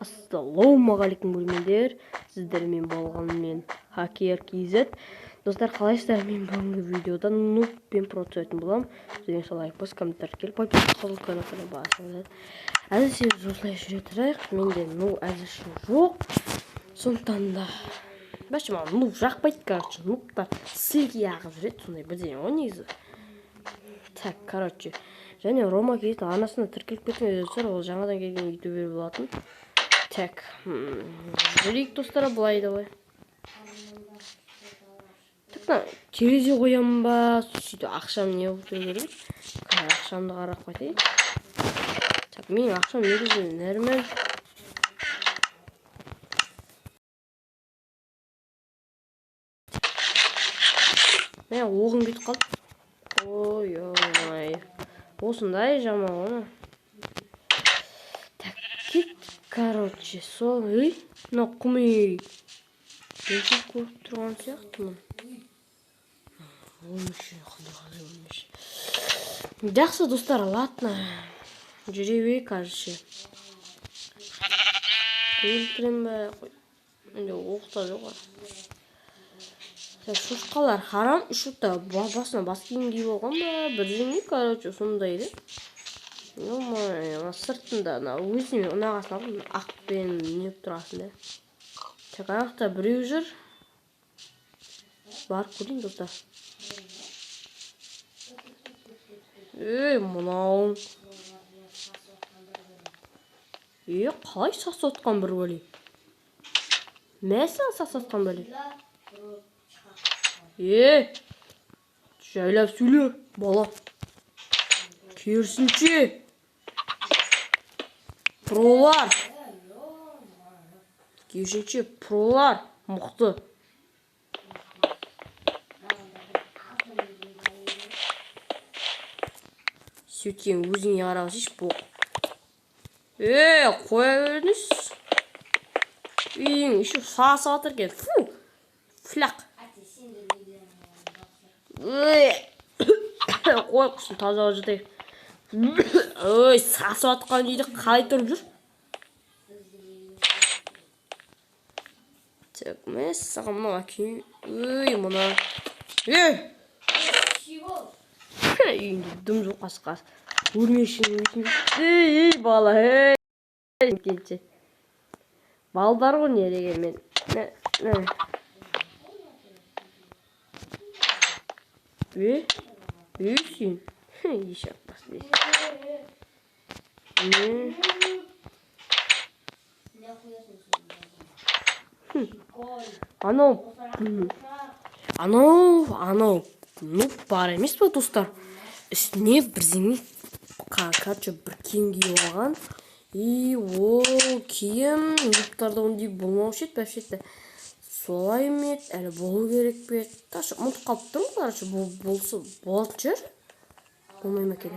Ассалаумағалейкум, көрермендер! Сіздермен болған мен, Хакер KZ. Достар, қалайсыздар? Мен бүгінгі видеода нуб пен про түсіретін боламын. Сіздер лайк басып, комментарий келіп, подписка кнопканы басыңыздар. Әзірше біз осылай жүре тұрайық. Менде ну әзірше жоқ. Сондықтан да вообще маған нуб жақпайды, короче, нубтар сілки ағып жүреді, сондай бірдеңе ғой негізі. Так, короче, және Рома KZ арнасына тіркеліп кетіңіздер, достар, ол жаңадан келген ютубер болатын. Так, жүрейік, достар, былай давай. Так, мына терезе қоямын ба, сөйтіп ақшам не болып тұру керек? Қазір ақшамды қарап қайтайын. Так, менің ақшам негізі нормально. Мә, оғым кетіп қалды. Ой, ой, осындай жаман ғой. Так, кет, короче, сол, ей, мына құм үй. Мен көріп тұрған сияқтымын. Өмірші, қандай қандай өмірші. Жақсы, достар, ладно. Жүре берейік, короче. Өлтірем бе? Менде оқ та жоқ. Так, шошқалар харам, үшікті басына бас киім киіп алған ба, бірдеңе, короче, сондай да. Ё-моё, ана сыртында ана өзіме ұнағасын алдым, ақпен не болып тұрғасын да. Так, ана жақта біреу жүр. Барып көрейін, достар. Ей, мынау. Е, қалай сасып отқан бір бәле? Мәсі сасып отқан бәле. Е, жайлап сөйле, бала. Керісінше. Пролар. Керісінше, пролар мықты. Сөйткен өзіңе қарап алсайшы, боқ. Е, қоя беріңіз. Үйің еще сасып жатыр екен. Фу. Фляқ. Ой, қой, құсын тазалап жатайық. Ой, сасып жатқан үйде қалай тұрып жүр? Так, мәссаған, мынау әкең. Ой, мына. Ей! Үйінде дым жоқ, қасқа. Өрмекшінің өтін. Ей, ей, бала, ей. Кетші. Балдар ғой не дегенмен. Мә, мә. Е, е, сен. Ешек бас дейсің. Не? Анау, анау, анау, нуб бар емес па, достар? Үстіне бірдеңе, короче, бір киім киіп алған. И ол киім нубтарда ондай болмаушы еді, вообще-то. Солай ма еді, әлі болу керек пе еді? Даже ұмытып қалып тұрмын, короче, болса болатын шығар. Болмай ма екен?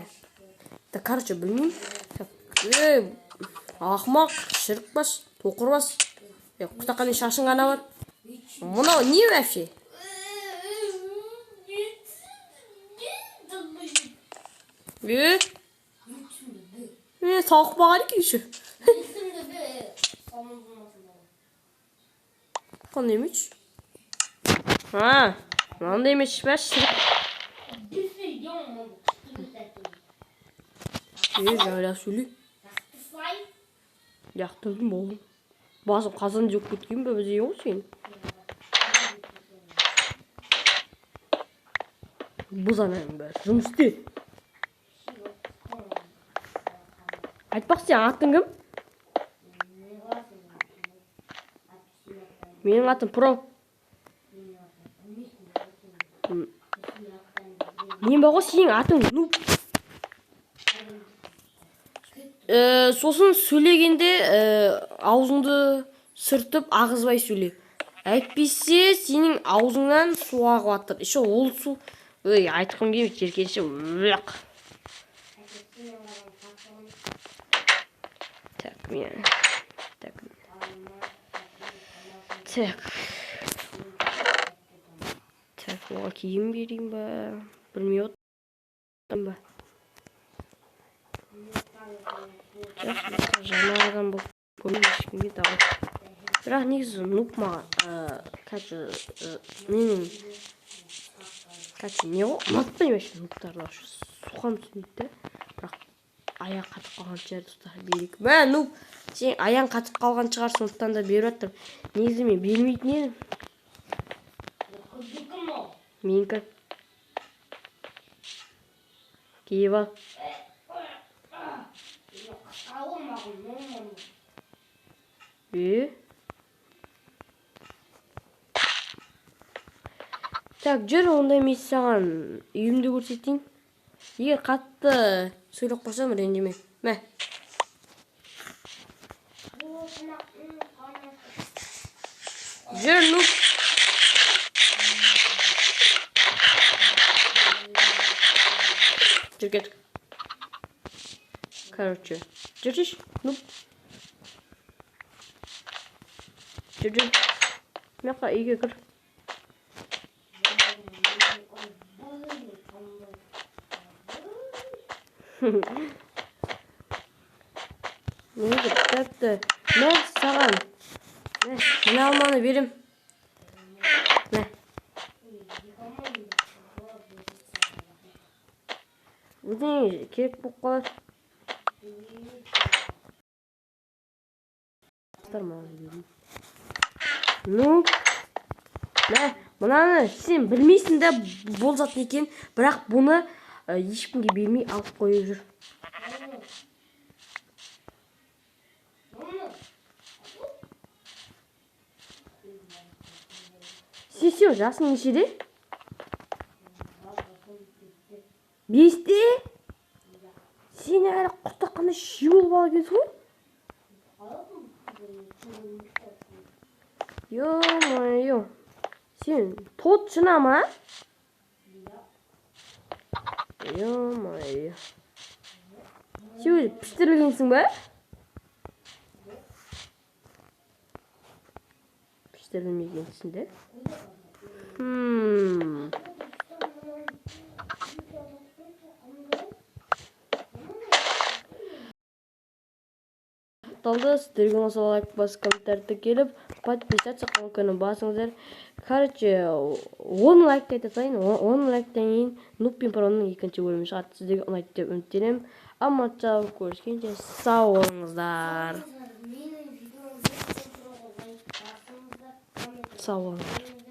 Да, короче, білмеймін. Так, ей, ақымақ, шірік бас, тоқыр бас. Е, құтақандай шашың ғана бар. Мынау не вообще? Е? Е, тауық бағады екен еще. Қандай емес? А, мынандай емес па, шірік. Е, жайлап сөйле. Лақтырдым болдым. Басым қазан жеп кеткен бе бірдеңе ғой сен. Бұз ананың бәрі. Жұмыс істе. Айтпақ, сен атың кім? Менің атым Про. Мен бар ғой, сенің атың нуб. Сосын сөйлегенде аузыңды сүртіп ағызбай сөйле. Әйтпесе сенің аузыңнан су ағып жатыр. Еще ол су, ой, айтқым келмейді, жеркеніші. Өқ. Так, мен. Так. Так. Так, оған киім берейін ба? Білмей. Ба. Жақсы, жаңа адам болып көрмей ешкімге давай. Бірақ негізі нуб маған, короче, менің, короче, не ғой, ұнатпаймын вообще нубтарды, вообще суқам түсінбейді да. Бірақ аяқ қатып қалған шығар, достар, берейік. Мә, нуб, сен аяғың қатып қалған шығар, сондықтан да беріп жатырмын. Негізі мен бермейтін едім. Менікі. Киіп ал. Е? Так, жүр, онда мен саған үйімді көрсетейін. Егер қатты сөйлеп қалсам, ренжіме. Мә. Жүр, нуб. Жүр, кеттік. Короче, жүрші, нуб. Жүр, жүр. Мына жаққа үйге кір. Негізі кітапты мә саған. Мә, мына алманы берем. Мә. Өзіңе керек болып қалады. Ну, мә, мынаны сен білмейсің да бұл зат не екенін, бірақ бұны ешкімге бермей алып қойып жүр. Сен жасың нешеде? 5-те? Сен әлі құртаққанда шеул бала екенсің ғой? Ё-моё. Сен точно ма? Ё-моё. Сен өзі піштірілгенсің ба? Піштірілмегенсің де? Талды, сіздерге ұнаса лайк басып, комментарийді келіп, подписаться кнопканы басыңыздар. Короче, 10 лайк айта салайын, 10 лайктан кейін Нуб пен Проның екінші бөлімі шығады. Сіздерге ұнайды деп үміттенемін. Аман сау көріскенше сау болыңыздар. Сау болыңыздар.